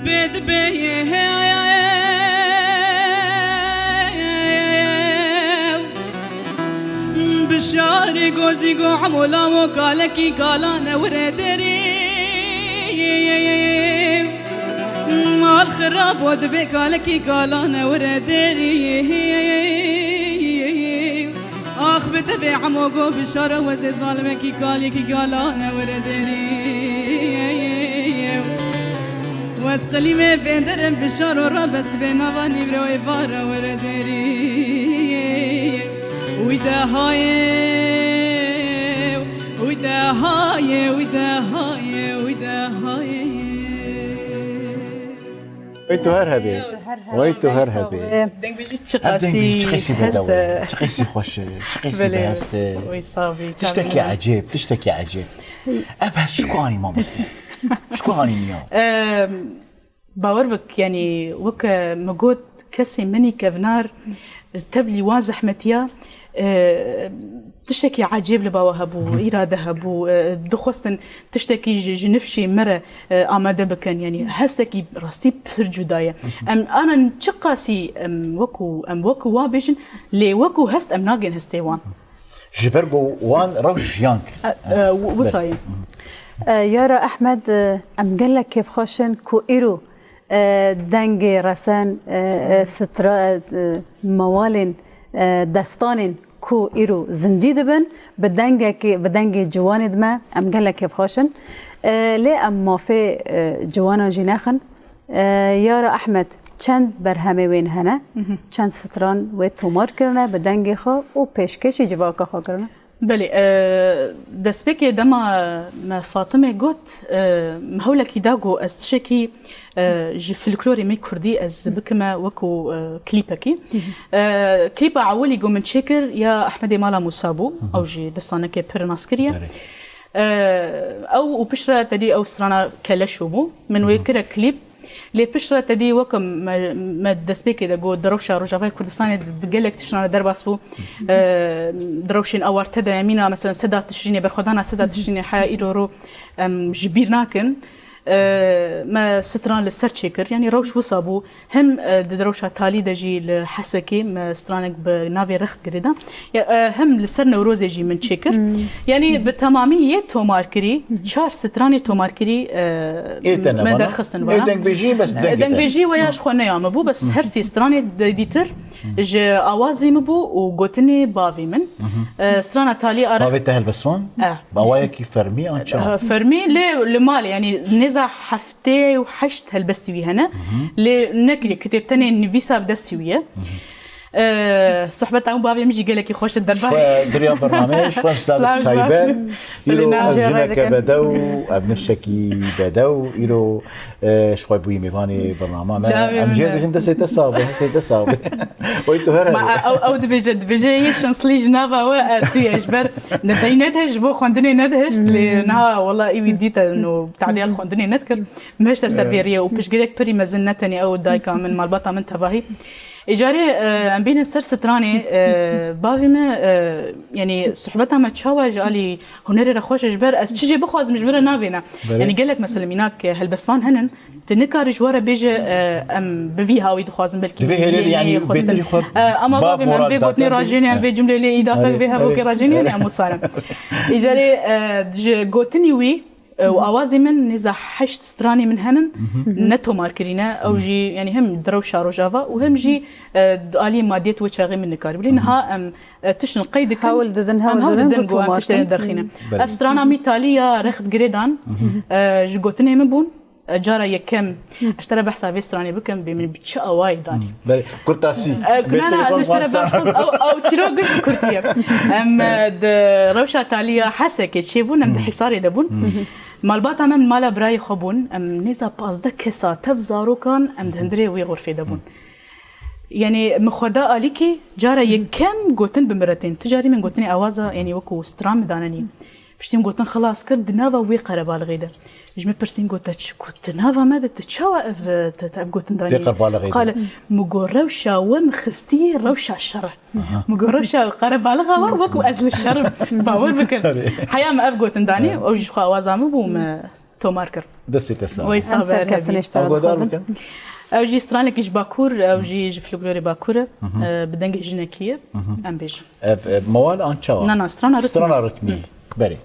Bê dibê yê heye bi şarê gozî go hemo lawo kalekî kala ne wire derî. Mal xirabo dibê kalekî kala ne wire derî. Ax bi devê hemo go bişare wezê zalimekî kalekî kala ne wire derî. Ez qilîmê bêndirim bi şar û rebes bê nava nîvro ê vara were derî. Wî de hayê, wî de hayê, wî de hayê, wî de hayê. Wey tu her hebê. Wey tu her hebê. Dengbêjî çi Ev qasî dengbêjî çi qasî hest bedew e. Çi qasî xweş e. Çi qasî Belê. Behest e. Wey sabî, Tiştekî kamî. Ecêb, tiştekî ecêb. Ev hest ji ku anî mamoste? Ji ku anî niya? Em, Bawer bik, yanî weke min got, kesê min î kevnar tevlî wan zehmetiya, e, tiştekî ecêb li ba we hebû, îrade hebû, e, dixwestin tiştekî ji, ji nifşê me re, e, amade bikin. Yanî hestekî rastî pir cuda ye. Em anan çiqasî em wekû, em wekû wan bêjin, lê wekû hest em nagên hestê wan. Ji ber ku wan rewş jiyan kir. E, e, wi-, wisa ye. E, Yara Ehmed, e, em gelek kêfxweş in ku îro, e, dengê resen, e, e, sitra, e, mewalên, e, destanên ku îro zindî dibin, bi dengekê, bi dengê ciwanê dime, em gelek kêfxweş in. E, lê em mafê, e, ciwanan jî nexin. E, Yara Ehmed, çend berhemê wên hene, çend stran wê tomar kirine bi dengê xwe û pêşkêşî civaka xwe kirine? Belê, e, destpêkê dema me Fatimê got, e, me hewlekî da ku ez tişekî, e, ji folklorê me kurdî ez bikime wekû, e, klîpekî. E, klîpa ewilî ku min çêkir ya Ehmedê Mala Mûsa bû, ew jî destaneke pir naskirî ye. Belê. E, ew û piştre tedî ew strana Keleşo bû. Min wê kire klîp. Lê piştre tedî weke me, me destpêkê de got, di rewşa Rojavayê Kurdistanê bi gelek tiştan re derbas bû. E, di rewşên awarte de, mîna, mesela, Seda Tişrînê, berxwedana Seda Tişrînê heya îro ro em ji bîr nakin. E, me stran li ser çêkir. Yanî rewş wisa bû. Hem, e, di rewşa talî de jî li Hesekê me stranek bi navê Rext girêdan. Ya, e, hem li ser Newrozê jî min çêkir. Yanî bi temamî yê tomarkirî, çar stranê tomarkirî, e, Ê te me nebana? Derxistin Ê vana. Dengbêjî bes dengê te. Dengbêjî weya ji xwe neya min bû, bes her sê stranê de dîtir ji awazê min bû û gotinê bavê min. E, strana talî Arif Bavê te helbestvan? E. Bawayekî fermî an çawa? E, fermî lê li malê, yanî nêza heftê û heşt helbestî wî hene. Lê nekiriye kitêb, tenê nivîsa bi destî wî ye. E, sohbeta ew bavê min jî gelekî xweş e derbarê. Xwe diriya bernameyê, ji xwe silavek Silav taybet. Îro Belê, ev jineke bedew, ev nifşekî bedew, îro, e, ji xwe bûyî mêvanê bernama me. Çavê Em min jê e. Dibêjin destê te sax be, destê te sax be. Oy tu her Hebî. Ew, ew dibêje, dibêje yê şanslî ji nava we, e, tu ye ji ber ne dey nedihişt, ji bo xwendinê nedihişt, lê niha wela î wî dîte û tadîya li xwendinê nedikir. Mihişte ser vê riyê û piştgirêk pirî mezin ne tenê ew dayika min, malbata min tevahî. Îcarê, e, em bînin ser stranê, e, bavê me, e, yanî sohbeta me çawa ji alî hunerê re xweş e, ji ber ez çi jê bixwazim ji min re navêne. Belê. Yanî gelek mesela mînak, e, helbestvan henin, tu nikarî ji we re bêje, e, em bi vî hawî dixwazin belkî Divê hêlê de, yanî, xwestin. Bêtirî xwe E, ama bav bavê me, em moral vê gotinê datin. Rajênê, em vê cumlê lê îdafek Erê, vê hevokê erê. Rajênê, yanî em wisa ne. Îcarê, e, ji gotinî wî, E, û awazê min nêza heşt stranê min henin, ne tomar kirîne. Ew jî, yanî hem di rewşa Rojava û hem jî, e, di aliyê madiyet wê çaxê min nikarî. Bilê niha em, e, tiştin qeyd dikin. Hewl didin, hewl didin ku em tiştê derxînin. Belê. Ev strana mîtalî ya Rext Girêdan, e, ji gotinê min bûn. E, cara yekem, ez ji te re behsa vê stranê bikim, bê min bi çi awayî danî. Belê, kurtasî. E, Bê na, na, telefon ez ji te re xwestan. Behsa, ew, ew çîrok giş bi kurtî ye. Em, e, di rewşa talî ya Hesekê çêbûn, em di Hisarê de bûn. Malbata me mala birayê xwe bûn, em nêza pazdeh kesa tev zarokan em di hundirê wê xurfê de bûn. Yanî min xwe da alîkî, cara yekem gotin bi min re tên. Tu carî min gotinê awaza, yanî wekû stran min danenî. Piştî min gotin xilas kir, di nava wê qerebalixê de. Ji min pirsîn got, te çi got, di nava me de tu çawa ev, te, te ev gotin danî? Vê qerebalixê de. Qale, min got, rewşa we min xistiyê rewşa şer e. Aha. Min got, rewşa qerebalixa we wekû ez li şer im. Bawer bikin. Erê. Heya min ev gotin danî, ew jî ji xwe awaza min bû, min tomar kir. Destê te sax. Wey Em saber serkeftinê ji te re dixwazim. Ew jî stranekî ji Bakur, ew jî ji folklorê Bakur e. E, bi dengê jinekî ye. Em bêjin. Ev, e, mewal an çawa? Na, na, strana ritmî. Strana ritmî. Berê.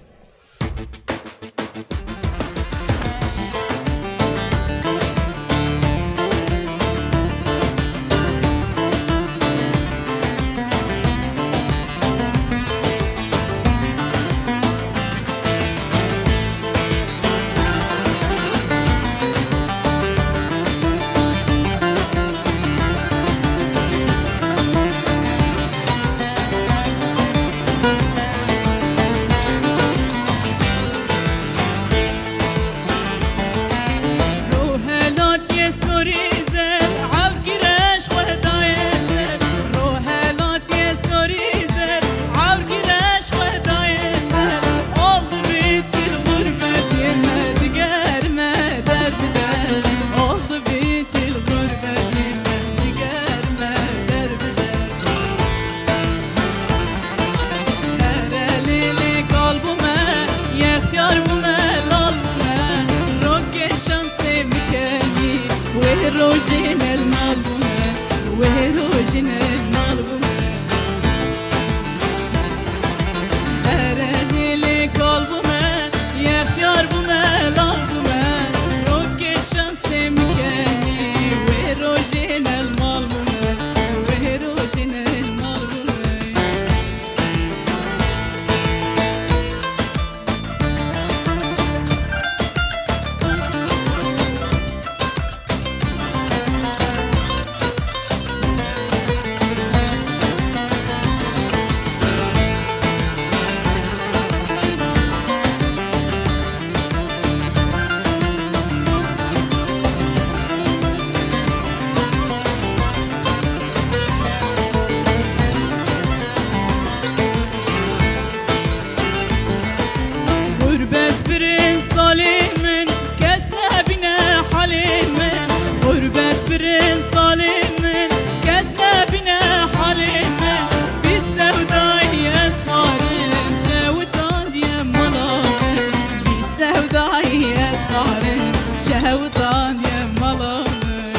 Birin salê min, kes nebîne halê min. Xurbet birin salê min, kes nebîne halê min. Vî sewdayî ez xwarin, şewitandiye mala min. Vî sewdayî ez xwarin, şewitandiye mala min.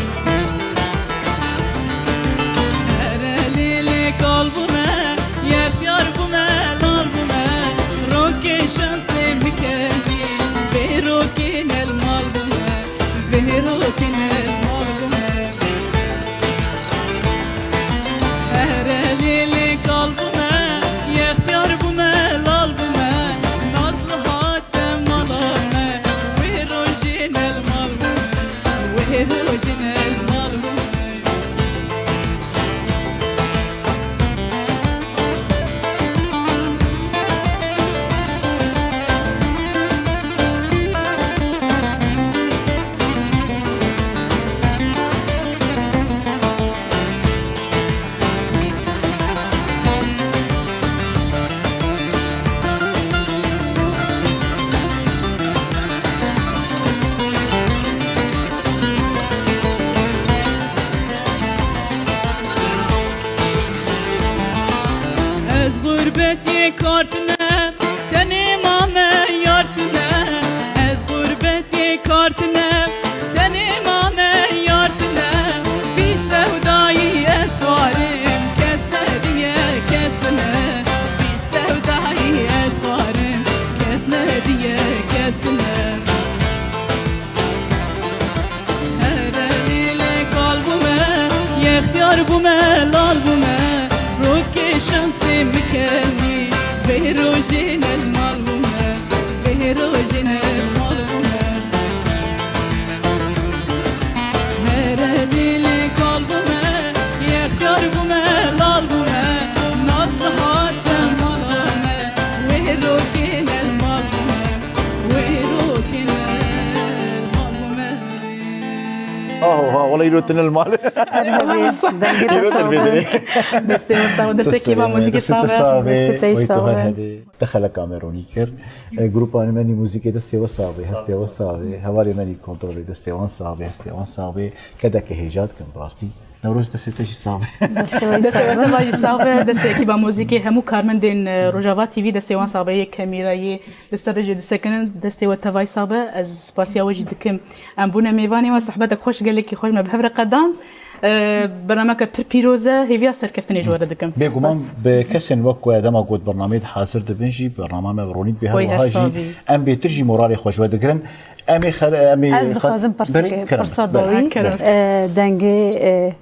Here lêlê kal bûme, yextiyar bûme, lal bûme. Rokê şansê mikenî, vê rokê nel mal bûme, vê rokê nel mal bûme. Here lêlê kal bûme, yextiyar bûme, lal bûme. Nazlı hate mala me, wê rojê nel mal bûme. Wê rojê nel mal bûme. Ez xurbetiyê kar tune, tenê mame yar tune. Ez xurbetiyê kar tune, tenê mame yar tune. Vî sewdayî ez xwarim, kes nediye kes tune. Vî sewdayî ez xwarim, kes nediye kes tune. Here lêlê kal bûme, yextiyar bûme, lal bûme. Rokê şansê mikenî, vê rojê nel mal bûme, vê rojê nel mal bûme. Here lêlê kal bûme, yextiyar bûme, lal bûme. Nazlı hate mala me, wê rokê nel mal bûme, wê rokê nel mal bûme. Aho ha, wala îro tune li mal. Her hebî, dengê te Îro te sax be. Destê we sax be, destê kêfa muzîkê sax be. Destê te sax be. Destê te sax be. Dexeleka me ronî kir. E, grupa me nî muzîkê destê we sax be, hestê we sax be. Hevalê me nî kontrolê destê wan sax be, hestê wan sax be. Kedeke hêja dikim, bi rastî. Newroz destê te jî sax be. Destê we sax be. Destê we te jî sax be. Destê ekîba muzîkê hemû karmendên, e, Rojava T V destê wan sax be. Yê kamera, yê li ser rêjê disekinin, destê we tevayî sax be. Ez spasiya we jî dikim. Em bûne mêvanê we, sehbetek xweş, gelekî xweş me bi hev re qedand. E, bernameke pir pîroz e, hêviya serkeftinê ji we re dikim. Bêguman bi kesên wek we dema ku di bernameyê de hazir dibin jî, bernama me ronî dibe, her wiha jî em bêtir jî moralê xwe ji we digirin. Em ê xer-, em ê Ez dixwazim pirsekê, pirsa dawî. E, dengê, e,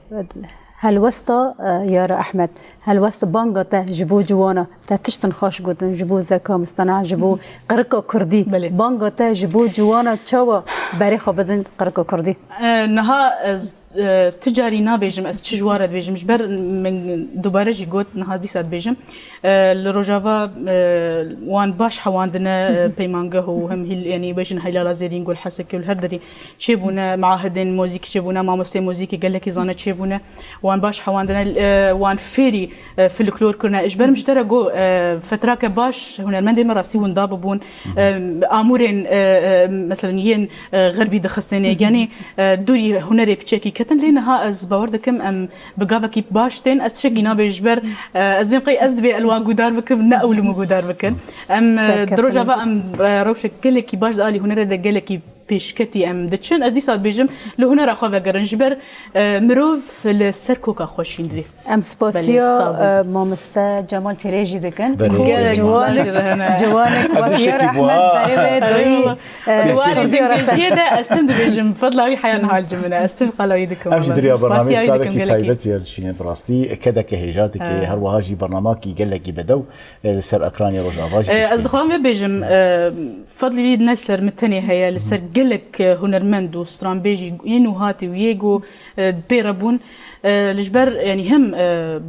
Helwesta, e, Yara Ehmed, helwesta banga te ji bo ciwana, te tiştin xweş gotin, ji bo zeka mistena, ji bo qirika kurdî. Belê. Banga te ji bo ciwana çawa berê xwe bidin qirika kurdî? E, niha ez, e, ti carî nabêjim, ez çi ji wan re dibêjim, ji ber min dubare jî got, niha dîsa dibêjim. E, li Rojava, e, wan baş hewandine, e, peymangeh û hem hîl-, yanî bêjin Heylala Zêrîn, Gul Hesekê û li her derî çêbûne, meahidên muzîkî çêbûne, mamosteyê muzîkê gelekî zane çêbûne. Wan baş hewandine, e, wan fêrî, e, folklor kirine. Ji ber min ji te re got, e, fetrake baş hunermendên me rastî winda bibûn. E, amûrên, e, e, meselen yên, e, xerbî dixistinê. Yanî, e, dûrî hunerê piçekî ketin. Lê niha ez bawer dikim em bi gavekî baş tên. Ez tiştekî nabêjim ji ber, e, ez dibêm qey ez divê el wan guhdar bikim, ne ew li min guhdar bikin. Em, e, di Rojava em, e, rewşek gelekî baş di alî hunerê de gelekî pêşketî em diçin. Ez dîsa dibêjim, li hunera xwe vegerin. Ji ber, e, mirov li ser koka xwe şîn didê. Em spasiya, Belê, sağ ol. e, mamoste Cemal Têrê jî dikin. Belê. Gelek Ciwanek, sağ ol. Ciwanek Em wek Yar tiştekî Ehmed buha. berê ve doyî, Eyvallah. e, Di warê Kurdî ara dengê xwe. jiyê de ez tim dibêjim, fedla wî heya niha li cin min e. Ez tim qala wî dikim. Em jî Wala diriya bernameyê spasiya wî dikim savekî gelekî. taybet ye dişîne bi rastî. Kedeke hêja dike, He. her wiha jî bernamekî gelekî bedew, e, li ser ekranê Rojava jî E, ez pêşkêş dixwazim vê bêjim, e, Fadlî wî ne li ser min tenê heye, li ser gelek, e, hunermend û stranbêjî yên û hatî û yê ku, e, pê re bûn. E, li ji ber, yanî hem, e,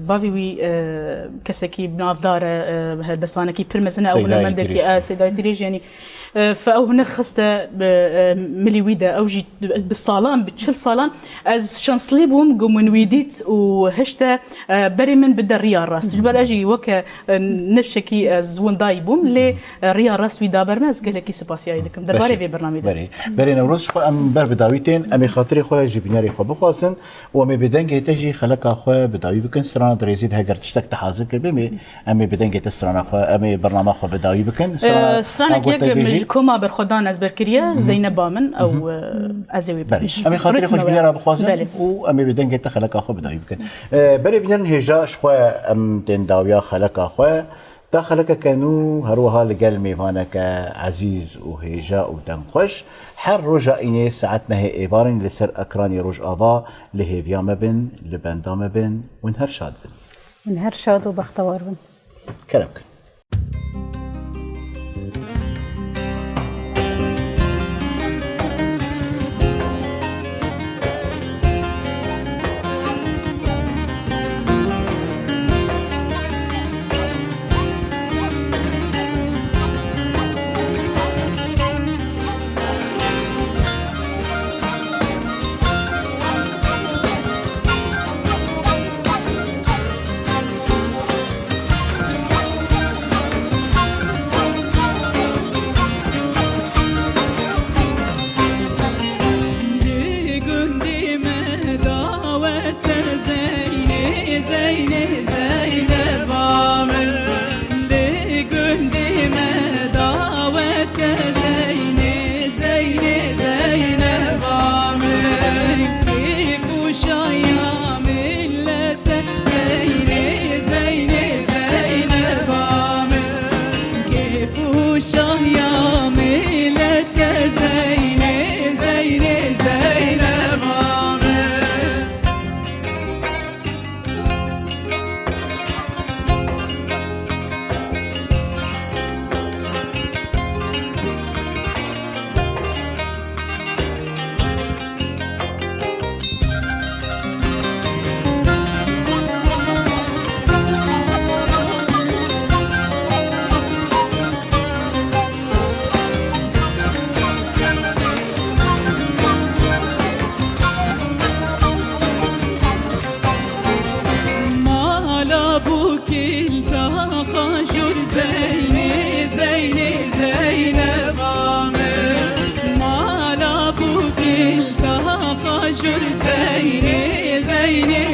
bavê wî, e, kesekî navdar e, e, helbestvanekî pir mezin e, ew Seydayê hunermendekî, Tirêj. e, Seydayê Tirêj, yanî Fe ew huner xiste bi, e, milî wî de, ew jî bi salan, bi çil salan, ez şanslî bûm, ku min wî dît û hişte, e, berê min bide riya rast. Ji ber ez jî weke, e, nifşekî ez windayî bûm, lê, e, riya rast wî da ber min, ez gelekî spasiyayî dikim. Derbarê vê bernameyê de. Berê. Berê Newroz, ji xwe em ber bi dawî tên, em ê xatirê xwe ji bînerê xwe bixwazin û em ê bi dengê te jî xeleka xwe bi dawî bikin. Strana dirêzî de heger tiştek te hazir kiribê, em ê Em ê bi dengê te strana xwe, em ê bernama xwe bi dawî bikin. Strana, Ee, stranek yek min ji koma berxwedan ezber kiriye, Zeyneba min, ew, e, ez ê wê Belê. Em ê xatirê xwe ji bînera bixwazin Belê. Û em ê bi dengê te xeleka xwe bi dawî bikin. Ee, berê bînerin hêja ji xwe em tên dawiya xeleka xwe. Ta xelekeke nû her wiha li gel mêvaneke ezîz û hêja û demxweş. Her roja înê saet nehê êvarîn li ser ekranê Rojava li hêviya me bin, li benda me bin. Hûn her şad bin. Hûn her şad û bextewar bin. Kerem kin. Di gundê me dawet e Zeynê, Zeynê, Zeyneba min. Di gundê me dawet e Zeynê, Zeynê, Zeyneba min. Kêf û şaya millet e Zeynê, Zeynê, Zeyneba min. Kêf û şaya millet e Zeynê, Zeynê, Zeyneba min. Mala bûkil taxa jûr Zeynê, Zeynê, Zeyneba min. Mala bûkil taxa jûr Zeynê, Zeynê,